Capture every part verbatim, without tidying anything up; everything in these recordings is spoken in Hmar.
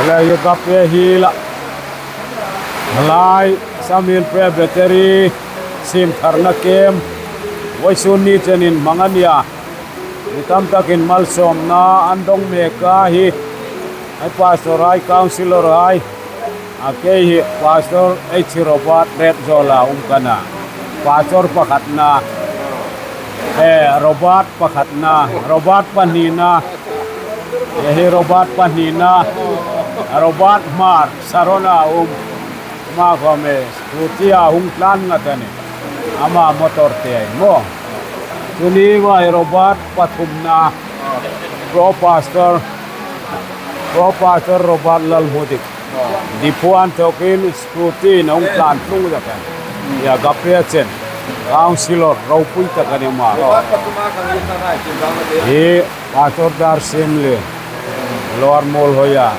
Lai ka pe hi la. Lai Sam Hill Presbytery siemtharna camp vawisun ni chenin hmang a nih a. Mi tam takin malsawmna an dong mek a hi. Ei pastor hai, councillor hai. A kei hi Pastor H. Robert Retzola um ka nih a. Pastor pakhatna. Eh, Robert pakhatna. Robert pahnina. Eh, hi Robert pahnina. Robert Hmar, Sarona um. Ama khom e, scooty a hung tlan ngat a nih. Ama motor te a ni maw. Tuni vai Robert pathumna. Pro Pastor. Pro Pastor Robert Lalhmudik. Diphu an thokin scooty-in a hung tlan tlung ngat a nih. Ia ka pe chen. Councillor ropui tak a ni maw. Hi Pastor Darsim le, Lower Muolhoi-a.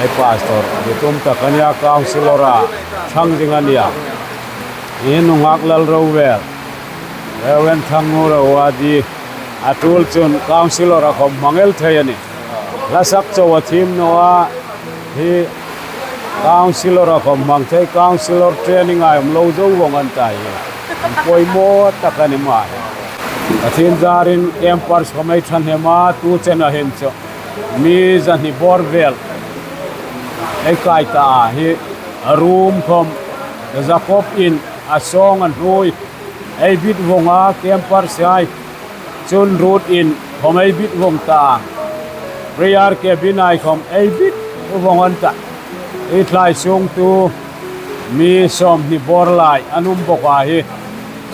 Ei pastor, mi tum tak a nih a, councillor-a ṭhang zing a nih a. Hi nunghak Lalrovel, Reverend Thangnurawadi, a tul chun councillor-a khom hmang el thei a nih. Hla sak chau a thiem naw a, hi councillor-a khom hmang thei, councillor training-a um lo zo vong an ta hi. An poimaw tak a ni maw. Pathien zarin campers khom ei ṭhahnem a, tu chena hin chu mi zahni bawr vel ei kai ta a, hi room khom Jacob-in a sawng a hnuoi ei bit vong a, campers hai. Chun Ruth-in khom ei bit vong ta. Prayer cabin hai khom ei bit vong an ta. Hi thlai sung tu mi sawmhni bawr lai an um bawk a hi.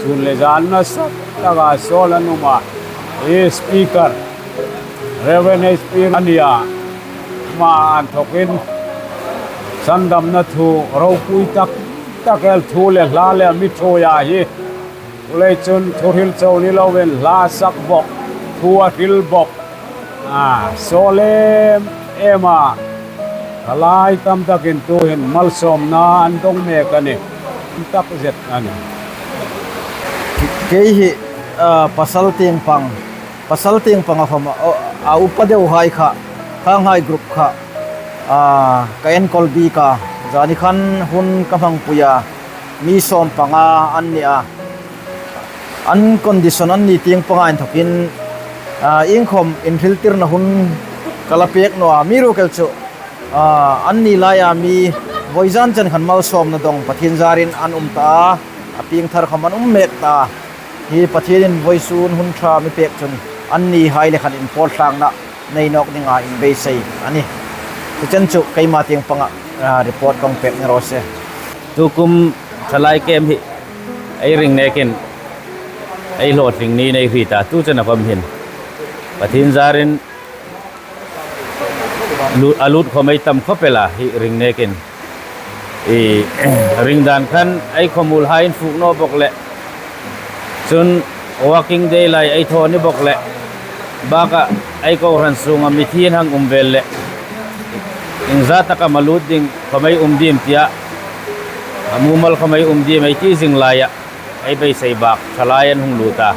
Sun le zan nasa taka sawl an um a. Hi speaker, Reverend H P a nih a. Ama an thokin sandamna thu ropui tak tak el thu le hla le mi thuoi a hi. Chuleiin chun thuhril chau ni loin hla sak bawk, thu a hril bawk. A, sawl em em a. Thalai tam takin tu hin malsawmna an dong mek a nih. Tam tak zet a nih. Kei hi, a, pasal tieng pang, pasal tieng pang a khom a, a upa deu hai kha, khang hai group kha, a, ka enkawl bik a, zani khan hun ka hmangpui a, mi sawm panga an ni a. An condition an ni tieng panga inthokin, a, iengkhom inhriltirna hun ka la pek naw a, amiruokchu, a, an ni laia mi vawizan chen khan malsawmna dong Pathien zarin an um ta a, a piengthar khom an um mek ta a. Hi Pathienin vawisun hun ṭha mi pek chun an ni hai le khan inpawl thlangna nei nawk dinga inbeisei a nih. Chu chen chu keima tieng panga, a, report kan pek ni raw se. Tukum thalai camp hi ei ring nekin ei hlawtling niin ei hriet a, tu chena khom hin Pathien zarin lu-, a lut khom ei tam khop el a hi ring nekin. I, ring dan khan ei khawmuol hai infuk naw bawk le. Chun working day lai ei thaw ni bawk le. Baka ei kohran sunga mithi hang um vel le. Iengza taka ma lut ding khom ei um diem tia. A mumal khom ei um diem ei ti zing laia. Ei beisei bak thalai an hung lut a.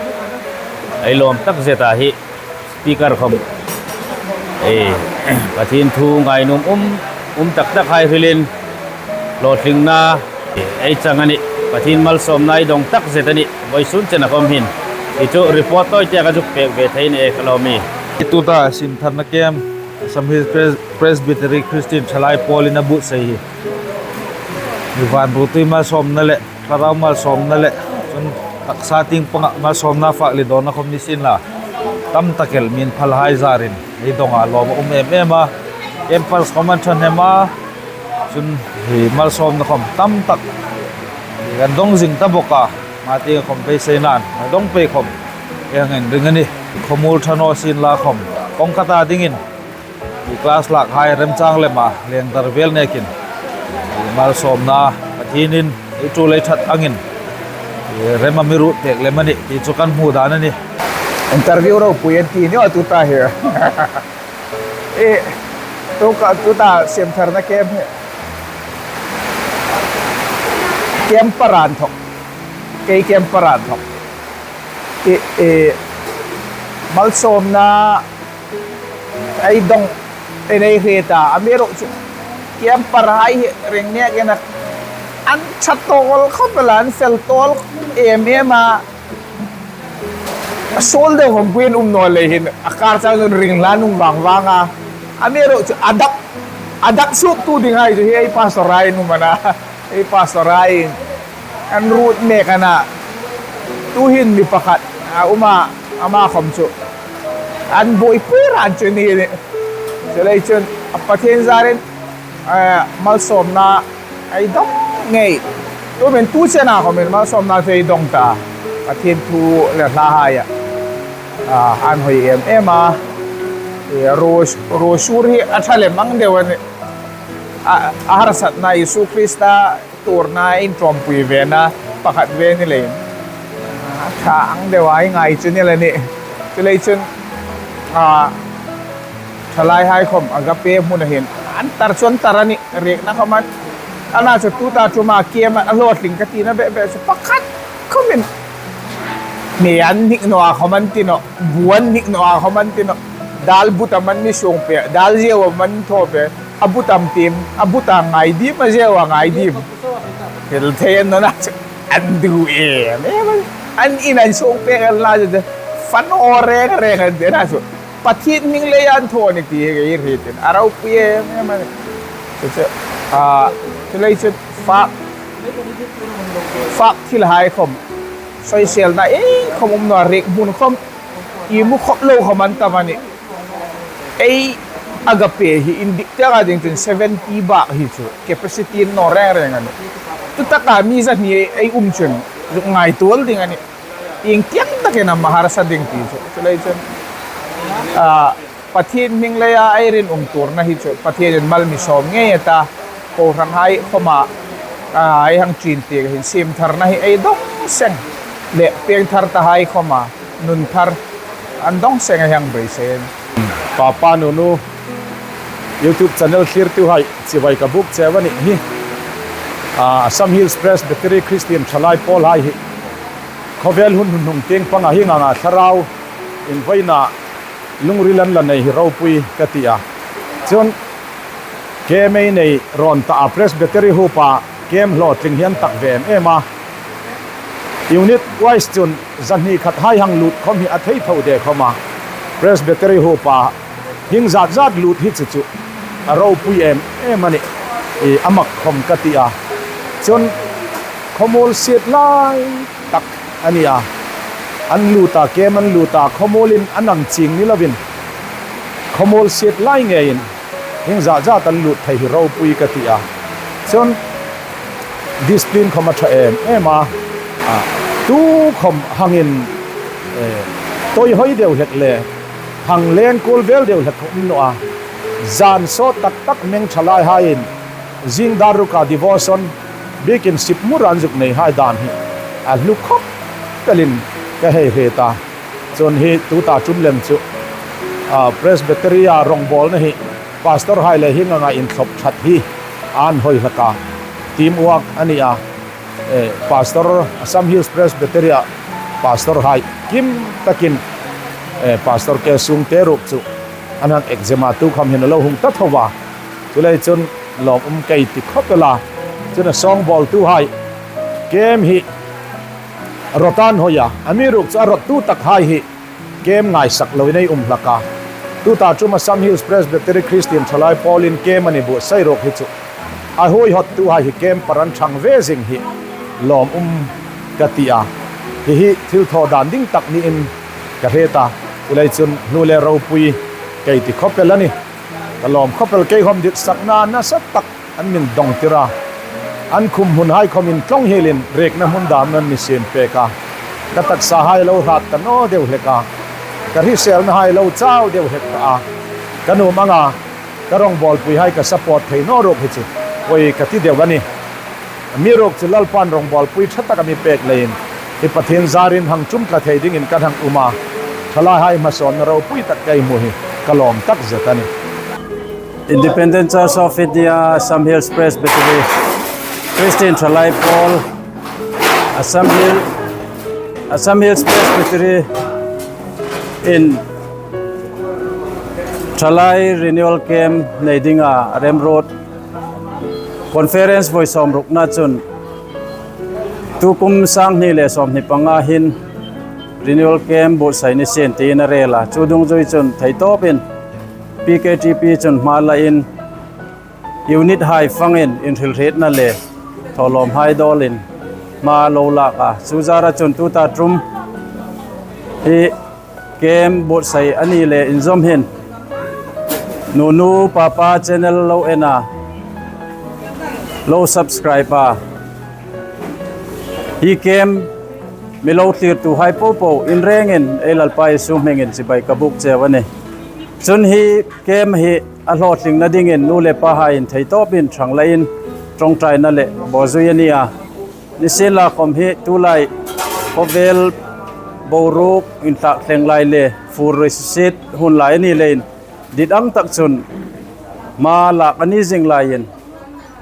Ei lawm tak zet a hi. Speaker khom. E, Pathien thu ngainuom um, um tak tak hai hrilin. Hlawtlingna, e, ei chang a nih. Pathien malsawmna ei dong tak zet a nih. Vawisun chena khom hin. Hi chu report tawi tia ka zuk pek ve thei ni e ka lawm mi. Tuta siemtharna camp, Sam Hill Pres-, Presbytery Christian Thalai Paulin a buotsai hi. Mi van ru tui malsawmna le. Thlarau malsawmna le, chun taksa tieng panga malsawmna fak le dawnna khom ni sien la. Tam tak el min phal hai zarin, ei donga lawm a um em em a. Campers khom an ṭhahnem a, chun hi malsawmna khom tam tak. Kan dong zing ta bawk a, ma tieng khom beisei nan, a dong pei khom. Ei hang inring a nih, khawmuol ṭha naw sien la khom. Kawng ka ta dingin, I class lak hai remchang lema lengdar vel nekin. I malsawmna Pathienin ei tul ei ṭhat angin. I rem a mi ruot pek lem a nih, ti chu kan hmu dan a nih. Interview ropui an ti ni aw tuta hi. I, tuka, tuta siemtharna camp hi. Camper an thok. Kei camper an thok. I, i, malsawmna ei dong Ei nei hre ta, amiruokchu camper hai hi ring nek ena an ṭha tawl khawp el a, an fel tawl em em a. A suol deu khawm kuoin um naw lei hin, a kar chang chun ring hlan um vang vang a. Amiruokchu a dak, a dak suktu ding hai chu hi ei pastor hai an um a na. Ei pastor hai an ruot mek a na. Tuhin mi pakhat a um a, ama khawm chu an buoipui ran chu ni ni. Chuleiin chun a Pathien zarin, eh, malsawmna ei dong ngei. Tuhin tu chena khawmin malsawmna chu ei dong ta. Pathien thu le hla haia, ah, an hoi em em a. Eh, ro, ro sur hi a ṭha le mang deu a nih. A, a harsatna Isu Krista tuorna inṭawmpui vena pakhat ve ni leiin, a ṭha ang deu a ei ngai chu ni la nih. Chuleiin chun, a, ṭhalai hai khawm Agape hmuna hin an tar chu an tar a nih, riekna khawm an, a na chu tuta ṭuma camp a hlawtling ka tina bek bek chu pakhat khawmin mi an hnik naw a khawm an ti naw, bu an hnik naw a khawm an ti naw, dal buta man mi sung pe, dal zeu a man thaw pe, a buta am tim, a buta ngai dim, a zeu a ngai dim. Thil thei an naw na chu, an du em em an, an in an sung pek el na chu, fan aw reng reng an ti na chu. Pathien hming leia an thaw ni ti hi ei hriet in, a ropui em em a nih. Chu chu, a, chuleiin chun fak, fak thil hai khawm, soiselna ei khawm um naw a, riek hmun khawm, imu khawp lo khawm an tam a nih. Ei Agape hi indik tienga ding chun seventy bak hi chu capacity naw reng reng a nih. Tu taka mi zahni ei um chun zuk ngaituo ding a nih. Ieng tieng takin am a harsa ding ti chu. Chuleiin chun, a, Pathien hming leia ei rinum tuorna hi chu Pathienin mal mi sawm ngei a ta. Kohran hai khawma, a, ei hang ṭin tiek hin siem tharna hi ei dong seng le pieng thar ta hai khawma nun thar an dong seng a hang beisei. Papa nunu YouTube channel thlirtu hai chibai ka buk cheu a nih hi. A, Assam Hills Presbytery Christian Ṭhalai Pawl hai hi khawvel hun hun hung tieng panga hieng anga thlarau invaina lungril an la nei hi ropui ka ti a. Chun camp ei nei rawn ta a, Presbytery huopa camp hlawtling hi an tak ve em em a. Unit wise chun zahni khat hai hang lut khawm hi a thei tho de khawm a. Presbytery huopa hieng zat zat lut hi chu chu a ropui em em a nih. I, a mak khawm ka ti a. Chun khawmuol siet lai tak a ni a. An lut a, camp an lut a, khawmuolin an ang ching ni lovin, khawmuol siet lai ngeiin hieng zat zat an lut thei hi ropui ka ti a. Chun discipline khawm a ṭha em em a. A, tu khawm hangin, eh, tawi hoi deu hlek le hang leng kuol vel deu hlek khawm um naw a. Zan sawt tak tak meng ṭhalai haiin zing dar ruka devotion biekin sip mura an zuk nei hai dan hi a hlu khawp elin ka hei hriet a. Chun hi tuta ṭum lem chu, a, Presbytery-a rongbawlna hi pastor hai le hieng anga inthlop ṭhat hi an hoi hlak a, team work a ni a. Eh, pastor, Assam Hills Presbytery-a pastor hai kim takin, eh, Pastor K Sungte ruok chu an hang exam a, tu khawm hin a lo hung ta tho a. Chuleiin chun lawm um ka ti khawp el a. Chun a sawngbawltu hai camp hi rawt an hoi a, amiruokchu a rawttu tak hai hi camp ngaisak loin ei um hlak a. Tuta ṭum Assam Hills Presbytery Christian Ṭhalai Pawlin camp a ni buotsai ruok hi chu a huoihottu hai hi camp-a an ṭhang ve zing hi lawm um ka ti a. Hi hi thil thaw dan ding tak niin ka hriet a. Chuleiin chun hlu le ropui ka ti khawp el a nih. Ka lawm khawp el, kei khawm ditsakna nasa tak an min dawngtir a. An khum hmun hai khawm intlawng hielin riekna hmun dam an mi siem pek a. Ka taksa hai lo hrat ta naw deu hlek a. Ka hriselna hai lo chau deu hlek ta a. Ka nuom anga ka rawngbawlpui hai ka support thei naw ruok hi chu pawi ka ti deu a nih. Amiruokchu Lalpan rawngbawlpui ṭha tak a mi pek leiin hi Pathien zarin hang ṭum tla thei dingin kan hang um a. Ṭhalai hai hmasawnna ropui tak ka hmu hi ka lawm tak zet a nih. Independent Church of India, Assam Hills Presbytery, Christian Ṭhalai Pawl, Assam Hill, Assam Hills Presbytery in Thalai Renewal Camp nei dinga remruot conference voi sawmrukna chun tukum sanghni le sawmhni panga hin Renewal Camp buotsai ni sien tiin a rel a. Chu dungzui chun theitawpin P K T P chun hma lain unit hai fangin inhrilhrietna le thawlawm hai dawlin hma lo lak a. Chu zara chun tuta ṭum hi camp buotsai a ni le inzawm hin Nunu Papa channel lo en a, lo subscribe a, hi camp mi lo thlirtuhai popo in rengin ei Lalpa Isu hmingin chibai ka buk cheu a nih. Chun hi camp hi a hlawtlingna dingin nu le pahaiin theitawpin ṭhang lain ṭawngṭaina le bawzui a ni a. Nisienlakhom hi tulai khawvel boruok inthlakthleng lai le fur ruoi sit hun lai a ni leiin dit ang tak chun hma lak a ni zing laiin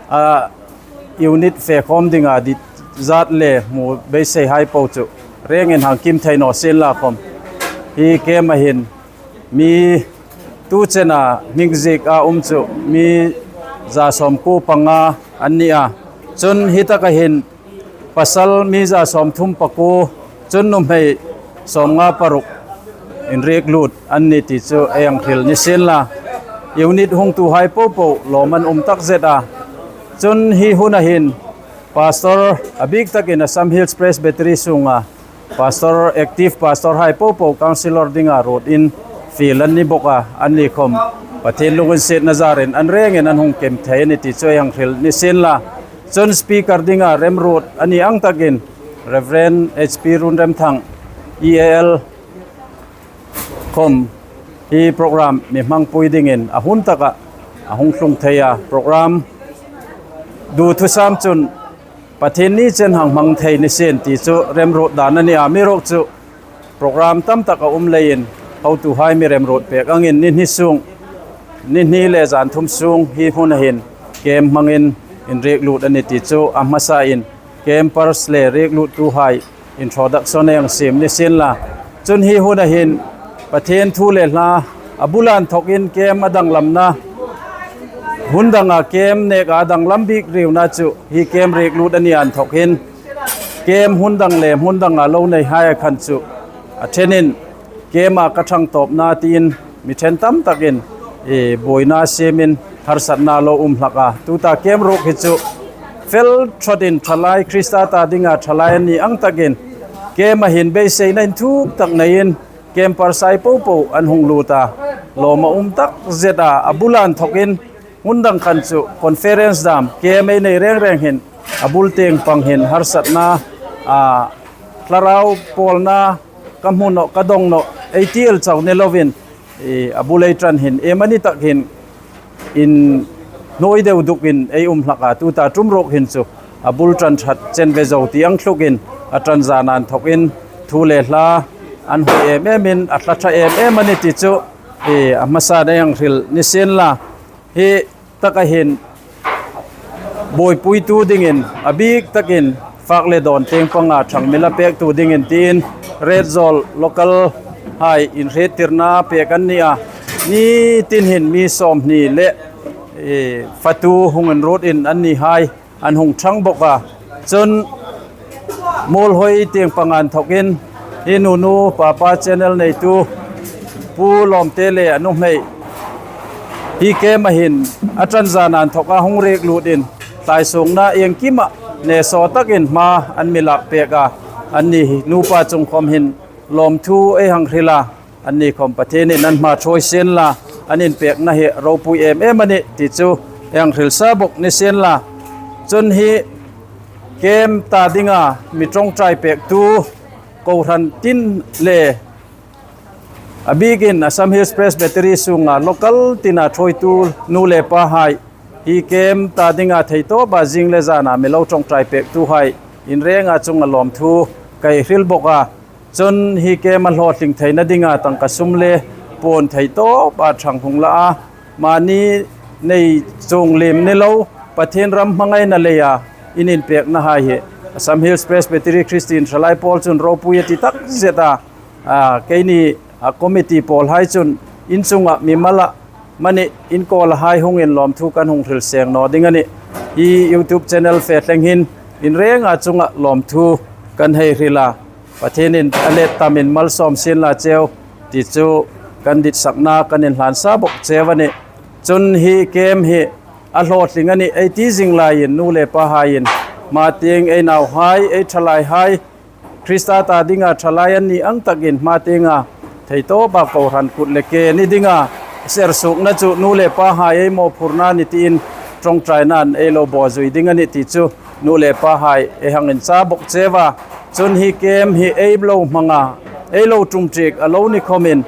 a unit fe khawm dinga dit zat le hmu beiseihai po chu rengin hang kim thei naw sienlakhom hi camp-a hin mi tu chena hming zieka um chu mi za sawmkuo panga an ni a. Chun hi taka hin pasal mi za sawmthum pakuo, chun nuhmei sawmnga paruk inriek lut an ni ti chu ei hang hril ni sienla. Unit hungtuhai popo lawm an um takzet a. Chun hi huna hin Pastor a bik takin Assam Hills Presbytery sunga Pastor, active pastor hai popo councillor dinga ruotin fiel an ni bawk a, anni khom Pathien lunginsietna zarin an rengin an hung kem thei a ni ti chu ei hang hril ni sienla. Chun speaker dinga remruot a ni ang takin Reverend H P Runremthang E A L khom hi program mi hmangpui dingin a hun taka a hung tlung thei a, program duthusam chun Pathien ni chen hang hmang thei ni sien ti chu remruot dan a ni a, amiruokchu program tam tak a um leiin hotuhai mi remruot pek angin ni hni sung, ni hni le zan thum sung hi huna hin camp hmangin inriek lut a ni ti chu a hmasain campers le riek luttuhai introduction ei hang siem ni sienla. Chun hi huna hin Pathien thu le hla a bula inthokin camp a danglamna, hun danga camp neka a danglam bik riuna chu hi camp riek lut a ni inthokin camp hun dang le hun danga lo neihai a khan chu a ṭhenin camp-a ka ṭhang tawpna tiin mi ṭhen tam takin, e, buoina siemin harsatna lo um hlak a. Tuta camp ruok hi chu fel ṭhatin thalai Krista ta dinga thalai an ni ang takin camp-a hin beiseina inthuk tak neiin campers hai popo an hung lut a. Lawm a um takzet a, a bula inthokin hun dang khan chu conference dam camp ei nei reng reng hin a bul tieng pang hin harsatna, a, thlarau pawlna ka hmu nawh, ka dawng nawh ei ti el chau ni loin, e, a bul ei ṭan hin iem a ni tak hin inhnuoi deu dukin ei um hlak a. Tuta ṭum ruok hin chu a bul ṭan ṭhat chen ve zo ti ang thlukin a ṭan zana inthokin thu le hla an hawi em emin a hla ṭha em em a ni ti chu, e, a hmasan ei hang hril ni sienla. Hi taka hin buoipuitu dingin a bik takin fak le dawn tieng panga ṭhang mi la pektu dingin tiin Retzawl local hai inhriettirna pek an ni a. Ni tin hin mi sawmhni le, e, fatu hung inruotin an ni hai an hung ṭhang bawk a. Chun Muolhoi tieng panga inthokin hi Nunu Papa channel neitu Pu Lawmte le a nuhmei hi camp-a hin a ṭan zana inthoka hung riek lutin tlaisungna iengkima nesaw takin hma an mi lak pek a. Anni nupa chung khom hin lawmthu ei hang hril a. Anni khom Pathienin an hma ṭhuoi sienla, an inpekna hi ropui em em a nih ti chu ei hang hril sa bawk ni sienla. Chun hi camp ta dinga mi ṭawngṭai pektu kohran tin le a bikin Assam Hills Presbytery sunga local tina ṭhuoitu nu le pahai, hi camp ta dinga theitawpa zing le zana mi lo ṭawngṭai pektuhai in renga chunga lawmthu ka hei hril bawk a. Chun hi camp a hlawtling theina dinga tangka sum le puon theitawpa ṭhang hung la a, mani nei chuong lem ni lo, Pathien ram hmangaina leia in inpeknahai hi Assam Hills Presbytery Christian Thalai Pawl chun ropui a ti takzet a. A, keini a committee pawlhai chun in chunga mi mala mani in call hai hung in lawmthu kan hung hril seng naw ding a nih. Hi YouTube channel fe thleng hin in renga chunga lawmthu kan hei hril a. Pathienin a let tamin malsawm sien la cheu ti chu kan ditsakna kan inhlan sa bawk cheu a nih. Chun hi camp hi a hlawtling a nih ei ti zing laiin nu le pahaiin hma tieng ei nauhai, ei ṭhalaihai, Krista ta dinga ṭhalai an ni ang takin hma tienga theitawpa kohran kut le ke ni dinga sersuokna chu nu le pahai ei mawphurna ni tiin ṭawngṭainain ei lo bawzui ding a nih ti chu nu le pahai ei hang insa bawk cheu a. Chun hi camp hi ei lo hmanga, ei lo tum ṭik a lo ni khawmin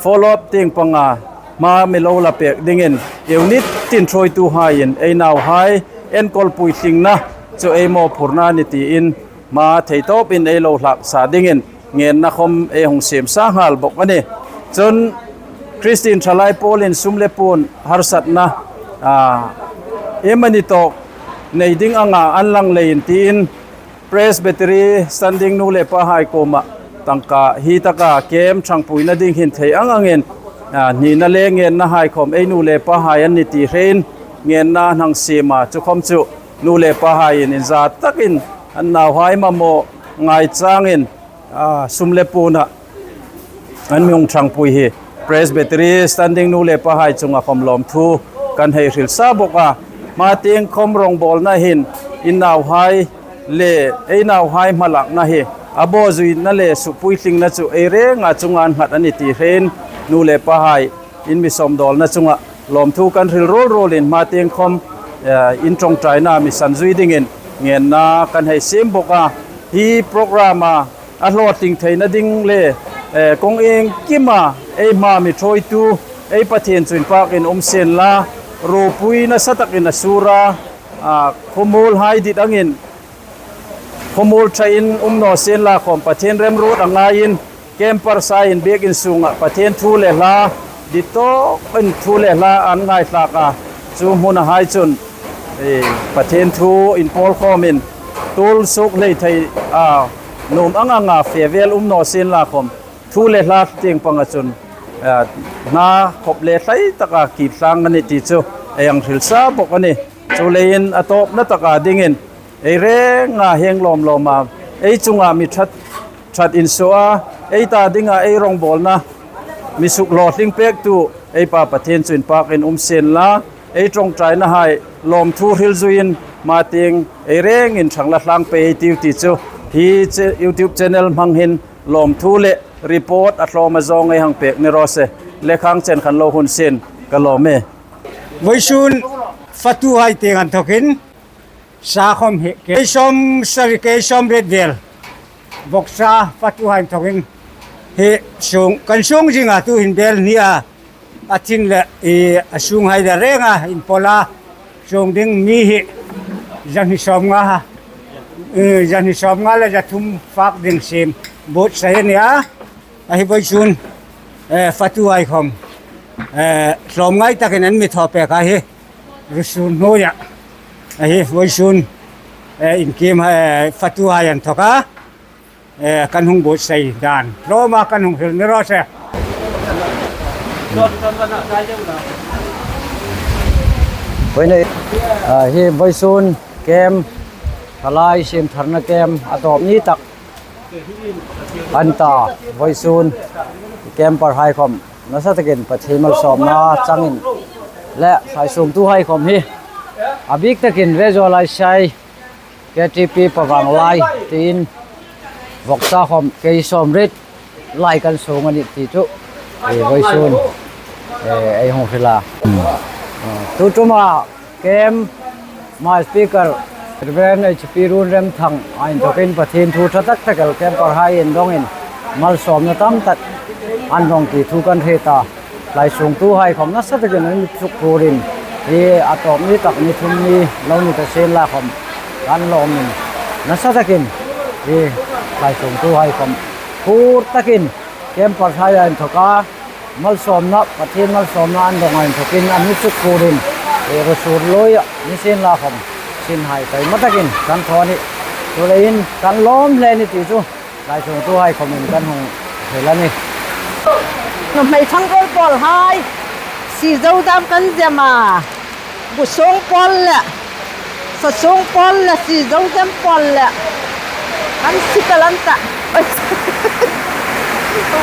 follow up tieng panga hma mi lo la pek dingin unit tin ṭhuoituhaiin ei nauhai enkawl puithlingna chu ei mawphurna ni tiin hma theitawpin ei lo hlak sa dingin ngenna khawm ei hung siem sa nghal bawk a nih. Chun Kristien ṭhalai Paulin sum le puon harsatna, a, iemani tawk nei ding anga an lang leiin tiin Presbytery standing nu le pahai kuoma tangka hi taka camp ṭhangpuina ding hin thei ang angin, a, hnina le ngennahai khawm ei nu le pahai an ni ti hrein ngenna hang siem a, chu khawm chu nu le pahaiin inza takin an nauhai mamaw ngai changin, a, sum le puona an mi hung ṭhangpui hi Presbytery standing nu le pahai chunga khawm lawmthu kan hei hril sa bawk a. Hma tieng khawm rawngbawlna hin in nauhai le ei nauhai hmalakna hi a bawzuina le sukpuitlingna chu ei renga chunga an nghat a nih ti hrein nu le pahai in mi sawmdawlna chunga lawmthu kan hril ruol ruolin hma tieng khawm, eh, in ṭawngṭaina mi san zui dingin ngenna kan hei siem bawk a. Hi program-a a hlawtling theina ding le, eh, kawng iengkima ei hma mi ṭhuoitu ei Pathien chu inpakin um sien la, ropui nasa takin a sur a, a, khawmuolhai dit angin khawmuol ṭhain um naw sien la khawm Pathien remruot a ngaiin campers-hai in biekin sunga Pathien thu le hla dit tawkin thu le hla an ngaithlak a, chu hmunahai chun, eh, Pathien thu inpawl khawmin tul suok hlei thei a, nuom ang anga fe vel um naw sien la khawm thu le hla tieng panga chun, eh, hna khawp le hlai taka kip tlang a nih ti chu ei hang hril sa bawk a nih. Chuleiin a tawpna taka dingin ei renga hieng lawm lawma ei chunga mi ṭhat, ṭhat insuo a, ei ta dinga ei rawngbawlna mi sukhlawtling pektu ei Pa Pathien chu inpakin um sien la, ei ṭawngṭainahai lawmthu hril zuiin hma tieng ei rengin ṭhang la tlang pei ei tiu ti chu hi che-, YouTube channel hmang hin lawmthu le report a tlawma zawng ei hang pek ni raw se. Lekhang chen khan lo hun sien ka lawm e. Vawisun fatuhai tieng an thawkin sa khawm hi kei sawm sari, kei sawmriet vel vawksa fatuhai inthawkin hi sung, kan sung zinga tuhin bel hni a, a thin le, i, a sunghai le renga inpawl a, sung ding mi hi zahni sawmnga, i, zahni sawmnga le zathum fak ding siem buotsai a nih a. A hi vawisun, eh, fatuhai khawm, eh, tlawmngai takin an mi thaw pek a hi. Ruosur hnuoia. A hi vawisun, eh, inkhiem, eh, fatuhai an thawka, eh, kan hung buotsai dan tlawma kan hung hril ni raw se. Vawisun, ah, hi vawisun camp, ṭhalai siemṭhatna camp a tawp ni tak an ta, vawisun camper-hai khawm nasa takin Pathien malsawmna changin le thlaisungtuhai khawm hi a bik takin Rezo Laisiai K T P Pavang Lai tiin vawksa khawm kei sawmriet lai kan sung a nih ti chu, eh, vawisun, eh, ei hung hril a. Hmm. Eh, tu ṭuma camp hma speaker Reverend H P Runremthang a inthawkin Pathien thu ṭha tak tak el camper-hai indongin malsawmna tam tak an dong ti thu kan hriet a. Thlaisungtuhai khawm nasa takin an mi sukkurin, hi a tawp ni tak ni thum ni lo ni ta sien la khawm kan lawmin nasa takin hi thlaisungtuhai khawm phur takin camper-hai a inthawka malsawmna, Pathien malsawmna an donga inthawkin an mi sukkurin, eh, ruosur luia ni sien la khawm sinhai taima takin kan thaw a nih. Chuleiin kan lawm hle a nih ti chu thlaisungtuhai khawmin kan hung hril a nih. Nuhmei ṭhangruol pawlhai, Sizo dam kan zem a. Bu sung pawl le, sa sung pawl le, sizo zem pawl le. Kan si ka lan ta.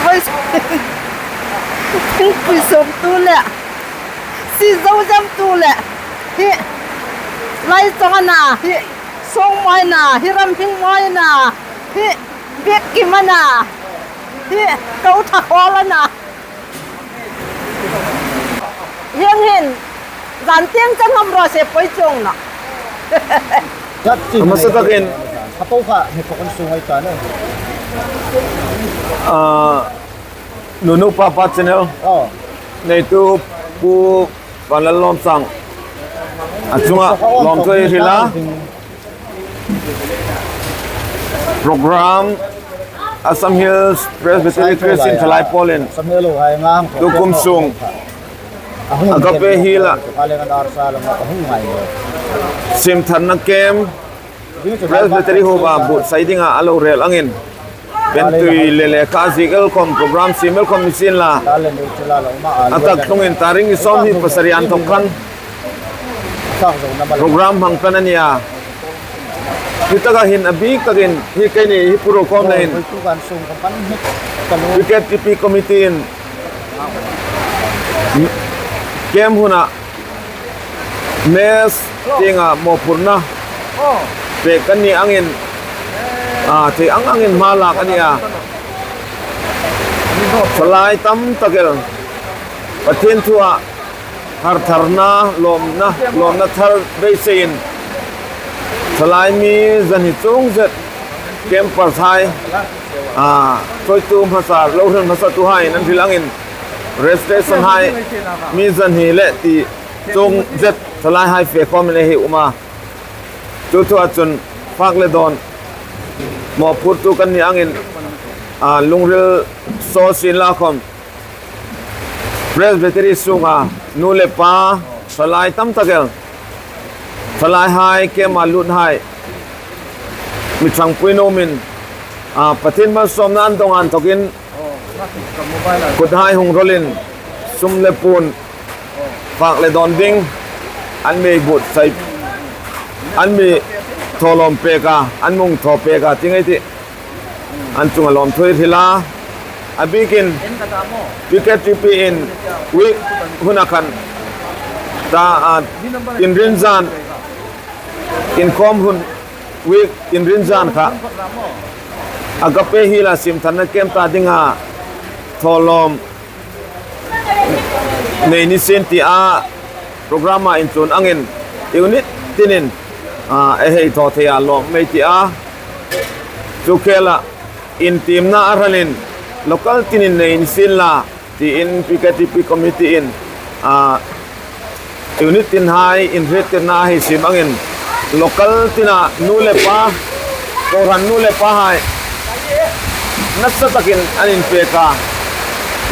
Oi. Thingpui sung tu le. Sizo zem tu le. Hi. Lai chong a na. Hi. Sung moi na. Hi ram hing moi na. Hi. Bik kim a na. Hi. Kau thak ol a na. Hieng hin, zan tieng chen hom ro se poi chung na. Kat ti A hmasa takin. A po kha, he pok an sung ai ta ne. Ah, Nunu Papa Channel. Oh. Neitu Pu Vanlalawmsang. A chunga lawmthu ei hril a. Program Assam Hills Presbytery Christian Thalai Pawlin tukum sung Agape Hill-a simtharna camp Presbytery huopa buotsai dinga a lo rel angin Bentui le le kha ziek el khawm program siem el khawm ni sien la. A tak tlungin tarik ni sawmhni pasari inthok khan program hmang tlat a ni a. Hi taka hin a bik takin hi keini hi puro khawm le hin. P K T P committee-in camp huna mess tienga mawphurna pek kan ni angin, a, thei ang angin hma lak a ni a. Thalai tam tak el Pathien thua hartharna, lawmna, lawmna thar beiseiin thalai mi zahni chung zet campers hai, a, chawitu hmasa, lo hril hmasatuhaiin an hril angin registration hai mi zahni le ti chung zet thalai hai fe khawmin ei hei um a. Chu thua chun fak le dawn mawphurtu kan ni angin, a, lungril saw sien la khawm Presbytery sunga nu le pa, thalai tam tak el, thalai hai camp-a lut hai mi ṭhangpui nuomin, a, Pathien malsawmna an dong inthawkin kut hai hung rawlin sum le puon fak le dawn ding an mi buotsai, an mi thawlawm pek a, an mi hung thaw pek a ti ngei ei tih. An chunga lawmthu ei hril a. A bikin P K T P-in week huna khan ta, a, Inrinzan, inkhawm hun week Inrinzan kha Agape Hill-a simtharna camp ta dinga thawlawm nei ni sien tia program-a inchun angin unit tinin, a, ei hei thaw thei a lawm ei ti a. Chu khela intiemna a hralin local tinin nei ni sien la tiin P K T P committee-in, a, unit tin hai inhriettirna hei siem angin local tina nu le pa, kohran nu le pa hai nasa takin an inpek a.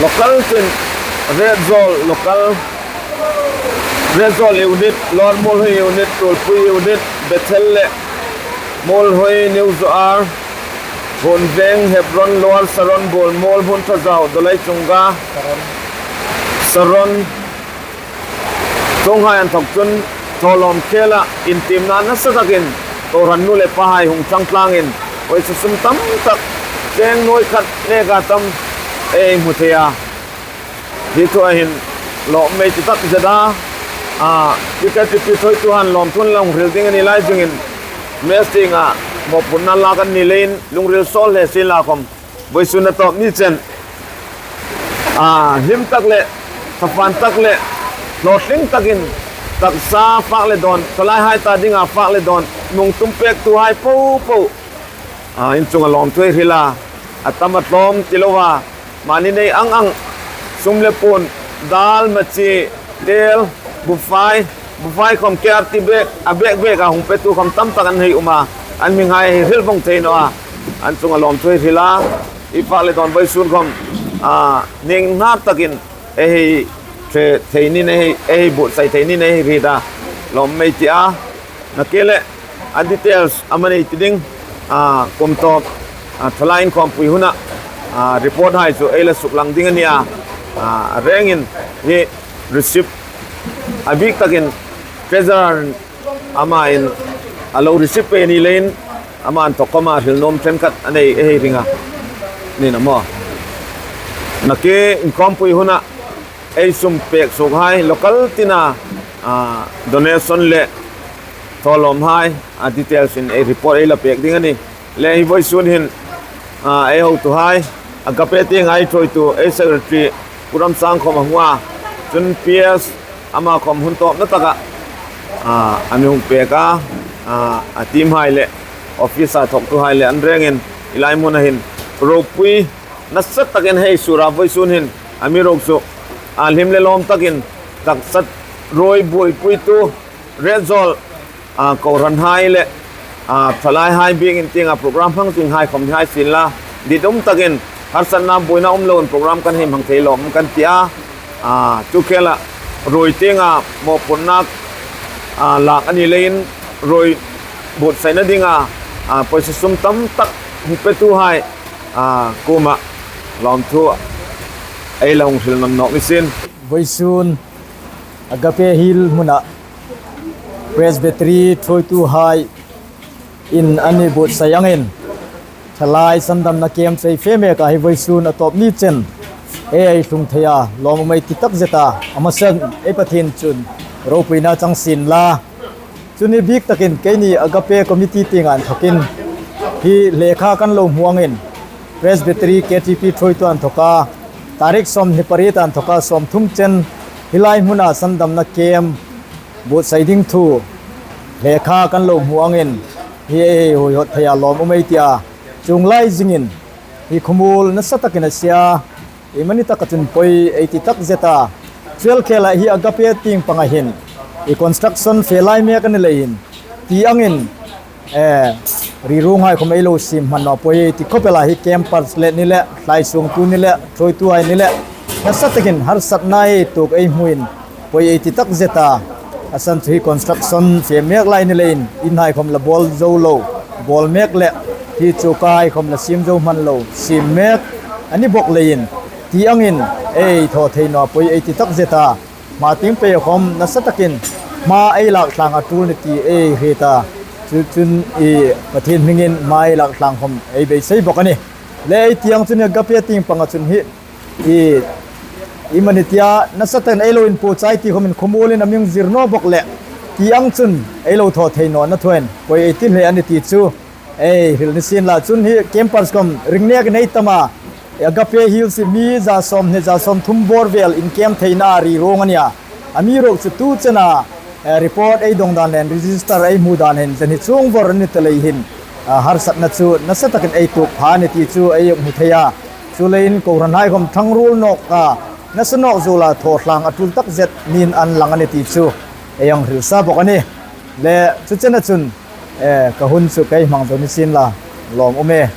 Local tin Retzawl local, Retzawl unit, Lower Muolhoi unit, Tuolpui unit, Bethel le Muolhoi, New Zoar, Huonveng, Hebron, Lower Saron, Buolmuol, Hmunthazau, Dolaichunga, Saron, Tonghai an thawk chun thawlawm khela intiemna nasa takin kohran nu le pa hai hung chang tlangin pawisa sum tam tak cheng nuoi khat neka tam ei hmu thei a. Hi thua hin lawm ei ti takzet a, a, P K T P thawitu han lawmthu an lo hril ding a ni lai zingin mess tienga mawphurna lak an ni leiin lungril sawl hle sien la khawm vawisun a tawp ni chen, a, hlim tak le, thafan tak le, hlawtling takin taksa fak le dawn, thalai hai ta dinga fak le dawn mi hung tum pektuhai popo, a, in chunga lawmthu ei hril a, a tam a tlawm ti loa, mani nei ang ang, sum le puon, dal, machi, tel, bufai, bufai khawm K R T bag, a bag bag a hung petu khawm tam tak an hei um a, an hminghai hei hril vawng thei naw a, an chunga lawmthu ei hril a, i fak le dawn vawisun khawm, a, ning hnar takin ei hei ṭhe thei nin ei hei, ei hei buotsai thei nin ei hei hriet a, lawm ei ti a. Nakie le a details a man ei ti ding, a, kum tawp, a, thalai inkhawmpui huna, a, report hai chu ei la suklang ding a nia, a, a rengin hi receipt a bik takin treasurer amain a lo receipt pei a ni leiin ama inthawk khawma hril nuom ṭhenkhat a nei ei hei ring a. Ni naw maw? Nakie inkhawmpui huna ei sum pek suokhai local tina, a, donation le thawlawmhai, a, details in ei report ei la pek ding a nih. Le hi vawisun hin, a, ei hotuhai, Agape tienga ei ṭhuoitu, ei secretary, Pu Ramsang khawm a hung a, chun P S ama khawm hun tawpna taka, a, a mi hung pek a, a, a team hai le, office-a thawktuhai le an rengin, hi lai hmuna hin, ropui, nasa takin hei sura vawisun hin, amiruokchu, a, hlim le lawm takin, taksa ruoi buoipuitu, Retzawl, a, kohranhai le, a, thalaihai biekin tienga program hmang dinghai khawm hai sienla, ditum takin harsatna buoina um loin program kan hei hmang thei lawm kan ti a, a, chu khela ruoi tienga mawphurna, a, lak a ni leiin ruoi buotsaina dinga, a, pawisa sum tam tak hung petuhai, a, kuoma lawmthu ei lo hung hril nawk ni sien. Vawisun Agape Hill hmuna Presbytery ṭhuoituhai in an mi buotsai angin, thalai sandamna camp ei fe mek a hi vawisun a tawp ni chen ei tlung thei a, lawm um ei ti takzet a, a hmasan ei Pathien chun ropuina chang sienla. Chun hi bik takin keini Agape Committee tienga inthokin hi lekha kan lo hmu angin, Presbytery K T P ṭhuoitu inthoka, tarik sawmhni pariet inthoka sawmthum chen hi lai hmuna sandamna camp buotsai ding thu lekha kan lo hmu angin, hi ei huihawt thei a, lawm um ei ti a, chuong lai zingin hi khawmuol nasa takin a sie a, iemani taka chun poi ei ti takzet a. Chu el khela hi Agape tieng panga hin hi construction fe lai mek a ni leiin ti angin, eh, ri ruonghai khawm ei lo siem hman naw poi ei ti khawp el a, hi campers le ni le, thlaisuongtu ni le, ṭhuoituhai ni le, nasa takin harsatna ei tuok ei hmuin poi ei ti takzet a. A san chu hi construction fe mek lai ni leiin inhai khawm la bawl zo lo, bawl mek le hi chu kahai khawm la siem zo hman lo, siem mek a ni bawk leiin ti angin ei thaw thei naw poi ei ti takzet a. Hma tieng pei khawm nasa takin hma ei lak tlang a tul ni ti ei hriet a. Chu chun hi Pathien hmingin hma ei lak tlang khawm ei beisei bawk a nih. Le ei ti ang chun hi Agape tieng panga chun hi, hi, iemani tia nasa takin ei lo inpuochai ti khawmin khawmuolin a mi zir naw bawk leh ti ang chun ei lo thaw thei nawna thuoiin poi ei ti hle a nih ti chu ei hril ni sienla. Chun hi campers khawm ring nek nei tam a, Agape Hills hi mi za sawmhni za sawmthum bawr vel in camp theina a ri ruong a nih a. Amiruokchu tu chena, eh, report ei dong dan le register ei hmu dan hin zan hi chuong vawr a ni ta lei hin, ah, harsatna chu nasa takin ei tuok pha a nih ti chu ei hmu thei a. Chuleiin kohranhai khawm ṭhang ruol nawk a, nasa nawk zuola thaw tlang a tul takzet niin an lang a nih ti chu ei hang hril sa bawk a nih. Le chu chena chun, eh, ka hun chu ka hei hmang zo ni sienla, lawm um e.